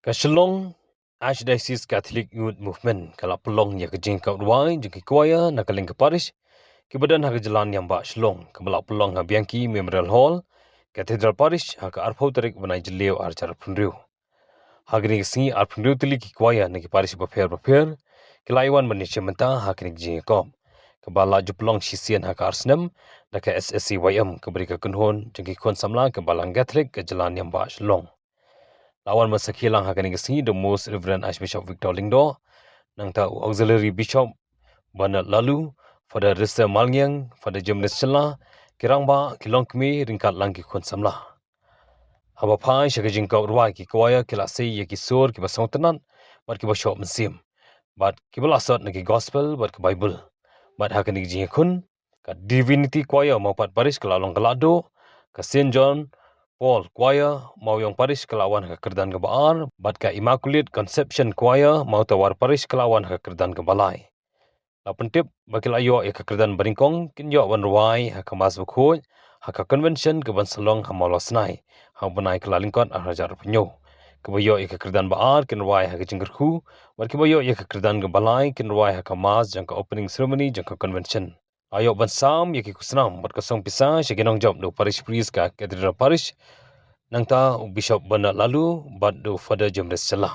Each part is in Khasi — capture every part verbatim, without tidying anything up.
Ka Shillong Archdiocese Catholic Youth Movement ka la pynlong ïa ka jingkap rwai jong ki choir na ka liang ka parish kiba don ha ka jylla Niam Bah Shillong, kaba la pynlong ha Bianchi Memorial Hall, Cathedral Parish, ha ka arphew tarik bnai Jylliew arhajar arphew hynriew. Ha kane ka sngi arphew hynriew tylli ki choir na ki parish bapher bapher ki la ïa wan ban ïashim bynta ha kane ka jingïakop, kaba la ju pynlong shisien ha ka ar snem da ka S S C Y M, kaba dei ka kynhun jong ki khun samla ka Balang Catholic ka jylla Niam Bah Shillong. La wan ban sakhi lang ha kane ka sngi the Most Reverend Archbishop Victor Lyngdoh, nangta u Auxiliary Bishop Bernard Laloo, Father Risa Malngiang, Father James Shylla, ki rangbah, ki longkmie ryngkat lang ki khun samla. Haba phai sha ka jingkap rwai, ki choir ki la sei ïa ki sur kiba sngewtynnat bad kiba shoh mynsiem, bad kiba la sot na ki gospel bad ka Bible. Bad ha kane ka jingïakhun, ka Divinity Choir Mawpat Parish ka la long ka lahduh, ka Saint John Paul Choir Mawiong Parish ka la wan ha ka kyrdan kaba ar, bad ka Immaculate Conception Choir Mawtawar Parish ka la wan ha ka kyrdan kaba lai. La pyntip ba ki la ïoh ïa ka kyrdan banyngkong kin ïoh ban rwai ha ka Mass bakhuid ha ka convention kaban sa long ha Mawlasnai ha u bnai Kyllalyngkot arhajar arphew hynñiew. Kiba ïoh ïa ka kyrdan ba ar kin rwai ha ka jingkyrkhu, bad kiba ïoh ïa ka kyrdan kaba lai kin rwai ha ka Mass jong ka opening ceremony jong ka convention. La ïoh ban sam ïa ki khusnam bad ka song pisa sha ki nongjop da u Parish Priest ka Cathedral Parish, nangta u Bishop Bernard Laloo bad u Father James Shylla.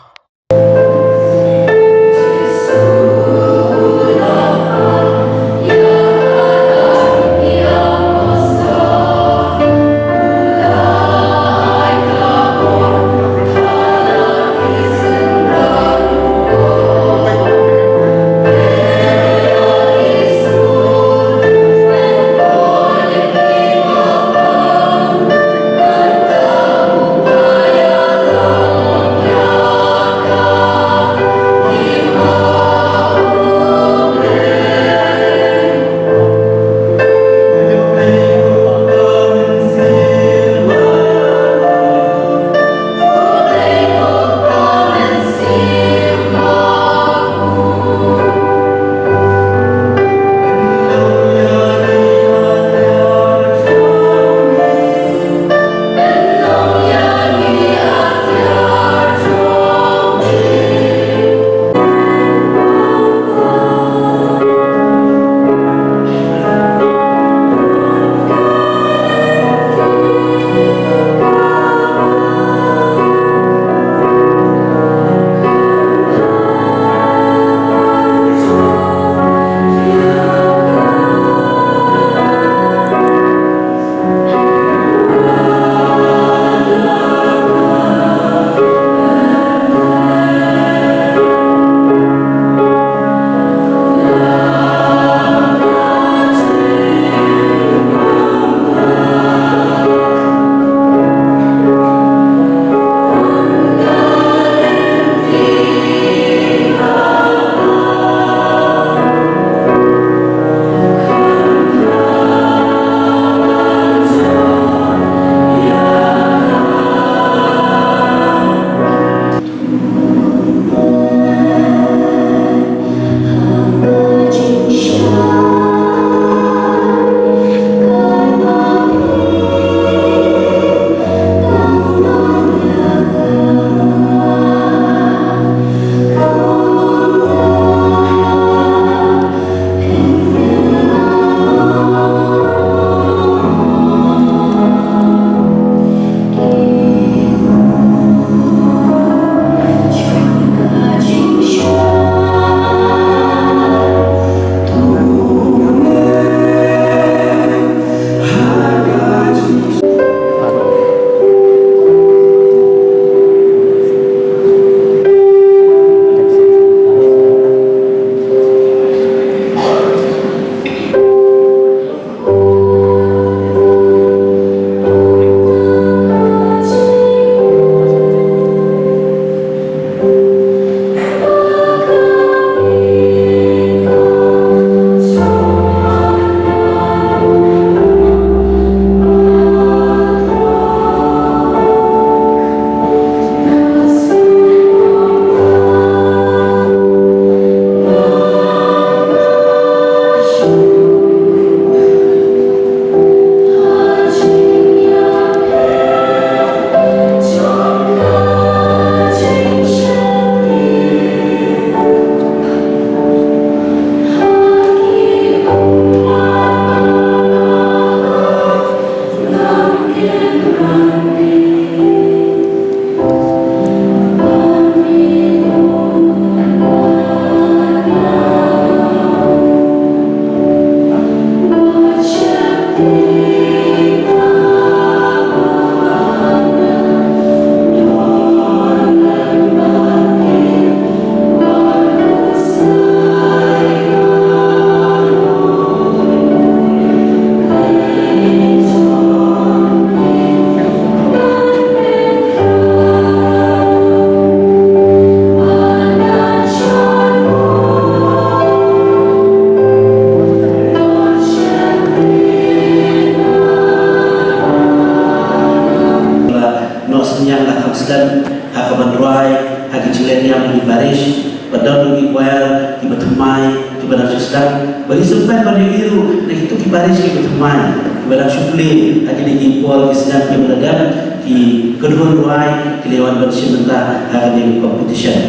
ha ki jingleh niam ha ki parish, bad don ruh ki choir kiba thymmai kiba dang shu sdang, bad ngi sngewkmen ban ïohi ruh na kito ki parish kiba thymmai kiba dang shu plie ha kine ki por ki snem kiba la dep, ki kynhun rwai ki la wan ban shim bynta ha kane ka competition.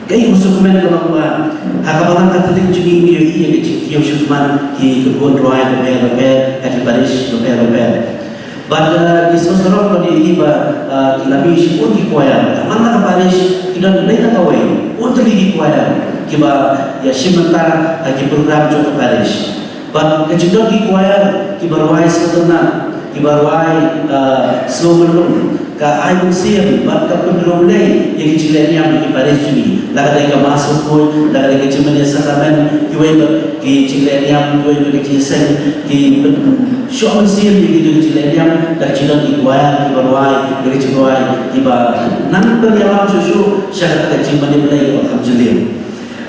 Kaei kaba sngewkmen ka long ba ha ka Balang Katholik jong ngi ngi ïohi ïa ka jingkiew shakhmat ki kynhun rwai bapher bapher ha ki parish bapher bapher. Bad, eh, ngi sngewsarong ban ïohi ba, eh, ki la mih shibun ki choir. Tang man la ka parish ki don lai na kawei, bun tylli ki choir kiba ïa shim bynta ha ki program jong ka parish. Bad ka jingdon ki choir kiba rwai sngewtynnat, kiba rwai, eh, sngewbynrung, ka ai mynsiem bad ka pynrung lei ïa ki jingleh niam ha ki parish jong ngi. La ka dei ka Mass Bakhuid, la ka dei ka jingmane sakramen, kiwei pat ki jingleh niam, kiwei pat ki jingïaseng, ki pynshoh mynsiem ïa kito ki jingleh niam da ka jingdon ki choir kiba rwai ïa ki jingrwai kiba nang pynïalam shuh shuh sha kata ka jingmane Blei kaba kham jylliew.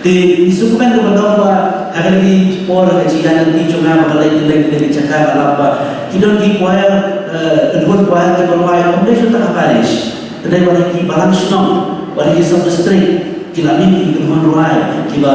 Te ngi sngewkmen kaba long ba ha kane ki por ka jingïaid lynti jong nga ba nga leit kylleng kylleng ki jaka nga lap ba ki don ki choir, eh, kynhun choir kiba rwai ym dei shuh tang ha parish, hynrei wat ha ki balang shnong, wat ha ki sub district ki la mih ki kynhun rwai kiba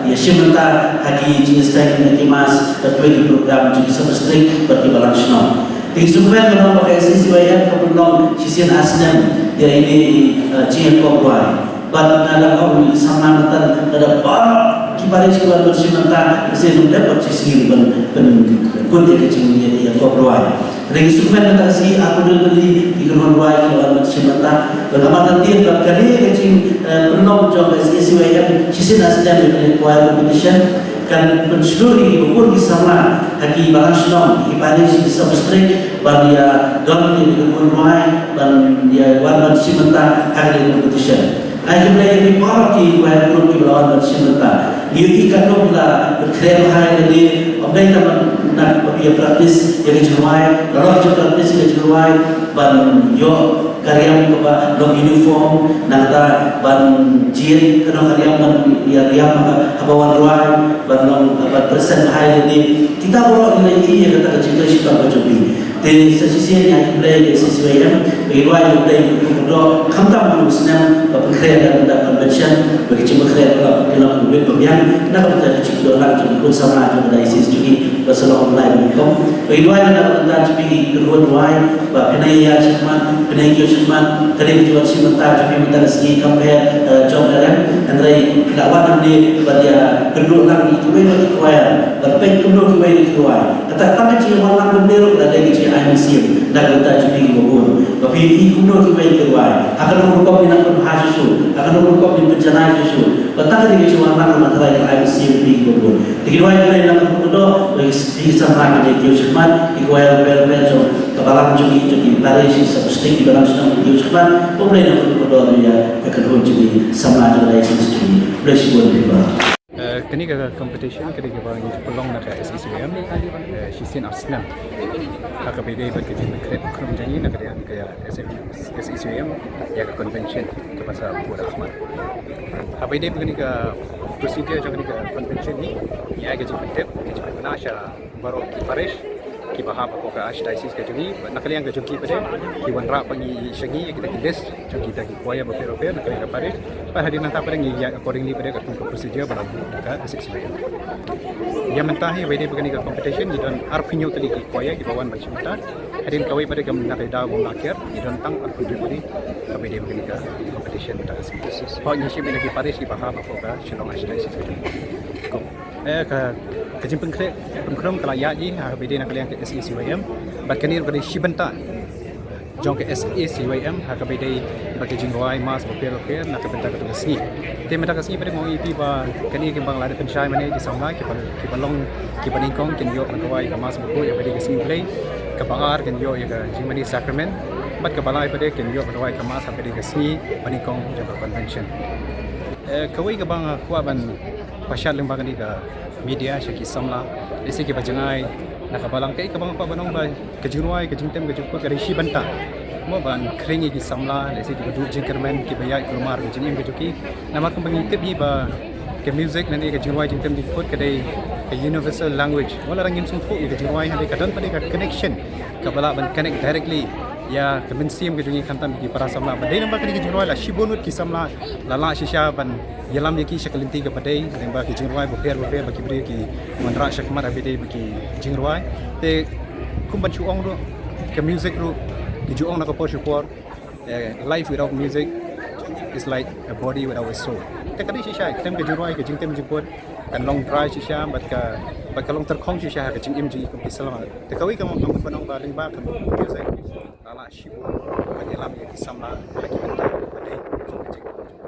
ïa shim bynta ha ki jingïaseng, ha ki mass, ha kiwei ki program jong ki sub district bad ki balang shnong. Te ngi sngewkmen kaba long ba ka S A C Y M ka pynlong shisien ar snem ïa ine i, eh, jingïakop rwai. Bad nga dang ong ïa i samla mynta, lada baroh ki parish ki wan ban shim bynta, lehse ym dep pat shi sngi ban pynkut ïa ka jingïakop rwai. Te ngi sngewkmen mynta ka sngi arphew tylli ki kynhun rwai ki wan ban shim bynta. Bad nga mat ban ong ba kane ka jing, eh, pynlong jong ka S A C Y M shisien ar snem ïa kane ka choir competition kan pynshlur ïa kiba bun ki samla ha ki balang shnong, ki parish, ki sub district ban ïa don ïa ki kynhun rwai ban ïa wan ban shim bynta ha kane ka competition. Ai khublei ïa ki baroh ki choir group kiba la wan ban shim bynta. Ngi ïohi katno ki la pynkhreh bha ïa lade, ym dei tang na kaba ïa practice ïa ka jingrwai, la rwai jingpractice ïa ka jingrwai ban ïoh ka riam kaba long uniform, nangta ban jied kano ka riam ban ïa riam haba, haba wan rwai, ban long, ban present bha ïa lade. Kita baroh ngi la ïohi ïa kata ka jingtrei shitom ka jong ki. Te sa shisien ngi ai khublei ïa ka S A C Y M, ba ngi duwai ïa U Blei un kyrkhu kyrdoh khamtam ha une u snem ba pynkhreh da ka convention, ba ki jingpynkhreh ba la pynlong ha ka bit ba biang na ka bynta ka jingkyrdoh lang jong ki khun samla jong ka diocese jong ngi ba sa long lai ba nyngkong. Ba ngi duwai na ka bynta jong phi ki kynhun rwai ba phin ïaid shakhmat, phin ïaid kiew shakhmat, ka dei ka jingwan shim bynta jong phi mynta ka sngi kam pher, eh, jong ka rem, hynrei phi la wan hangne ban ïa kynduh lang ïa kiwei na ki choir, ban peit kumno kiwei na ki rwai. Kata tang ka jingwan lang kumne ruh ka dei ka jingai mynsiem na ka bynta jong phi kiba bun. Ba phi ïohi kumno kiwei ki rwai. Ha kano ka rukom ki nang pynbha shuh shuh, ha kano ka rukom ki pynjanai shuh shuh. Ba tang ka dei ka jingwan lang ruh ka tharai ka ai mynsiem ïa phi kiba bun. Te ngi duwai ïa U Blei un kyrkhu kyrdoh ïa phi ki samla kiba ïaid kiew shakhmat, ki choir bapher bapher jong ka balang jong ngi, jong ki parish, ki sub district, ki balang shnong ïaid kiew shakhmat. Ba U Blei un kyrkhu kyrdoh ïa ka kynhun jong ngi, samla jong ka diocese jong ngi. Khublei shibun ïa phi baroh. Eh, kane ka competition ka dei kaba ngi ju pynlong na ka S A C Y M, eh, shisien ar snem. Ha kaba ïadei bad ka jingpynkhreh pynkhrum jong ngi na ka liang ka S A C Y M ïa ka convention kaba sa buh da khmat. Haba ïadei bad kane ka procedure jong kane ka convention, ngi ai ka jingpyntip, ka jingpynbna sha baroh ki parish kiba hap hapoh ka archdiocese ka jong ngi, bad na ka liang ka jong ki pat de ki wanrah pat ngi sha ngi ïa kita ki list jong kita ki choir bapher bapher na ka liang ka parish. Bad hadien nangta pat de ngi ïaid accordingly pat de katkum ka procedure ba la buh da ka S A C Y M. Ïa mynta hi haba ïadei bad kane ka competition ngi don arphew hynñiew tylli ki choir kiba wan ban shim bynta. Hadien kawei pat de ka na ka daw ba la kiar ngi don tang arphew hynriew tylli haba ïadei bad kane ka competition mynta ka sngi. Hooid, ngi shim ïa ki parish kiba hap hapoh ka Shillong Archdiocese ka jong ngi. Eh, ka, ka jingpynkhreh pynkhrum ka la ïaid hi ha kaba ïadei na ka liang ka S A C Y M. Bad kane ruh ka dei shi bynta jong ka S A C Y M ha kaba ïadei bad ka jingrwai mass bapher bapher na ka bynta katto ka sngi. Te mynta ka sngi pat de nga ong ïa phi ba kane kiba nga la dep pynshai mynne ki samla kiba, kiba long kiba nyngkong kin ïoh ban rwai ka mass bakhuid ha kaba ïadei ka sngi Blei. Kaba ar kin ïoh ïa ka jingmane sakramen. Bad kaba lai pat de kin ïoh ban rwai ka mass ha kaba ïadei ka sngi banyngkong jong ka convention. Eh, kawei kaba nga kwah ban pynshai lyngba kane ka media sha ki samla, lehse kiba jngai na ka balang, kaei kaba nga kwah ban ong ba ka jingrwai, ka jingtem, ka jingkut ka dei shi bynta. Mo ban khring ïa ki samla, lehse kiba duh jingkyrmen, kiba ïaid kulmar ka jingim ka jong ki. Namar kumba ngi tip hi ba ka music lane ka jingrwai jingtem jingkut ka dei ka universal language. Wat la ngim sngewthuh ïa ka jingrwai hynrei ka don pat de ka connection kaba lah ban connect directly ïa ka mynsiem ka jong ngi khamtam ki para samla. Ba dei namar kane ka jingrwai la shibun ngut ki samla la lah shisha ban ïalam ïa ki sha ka lynti kaba dei, lyngba ki jingrwai bapher bapher ba ki briew ki wanrah shakhmat ha ba dei ba ki jingrwai. Te kum ban shu ong ruh, ka music ruh, ki ju ong na ka por sha ka por, eh, life without music is like a body without a soul. Te ka dei shisha, ka tem ka jingrwai, ka jingtem jingput kan long dry shisha, bad ka, bad ka long tyrkhong shisha ha ka jingim jong ngi kum ki samla. Te kawei ka mut ban ong ba lyngba ka music la lah shibun ban ïalam ïa ki samla ha ki bynta ba dei jong ka jingim.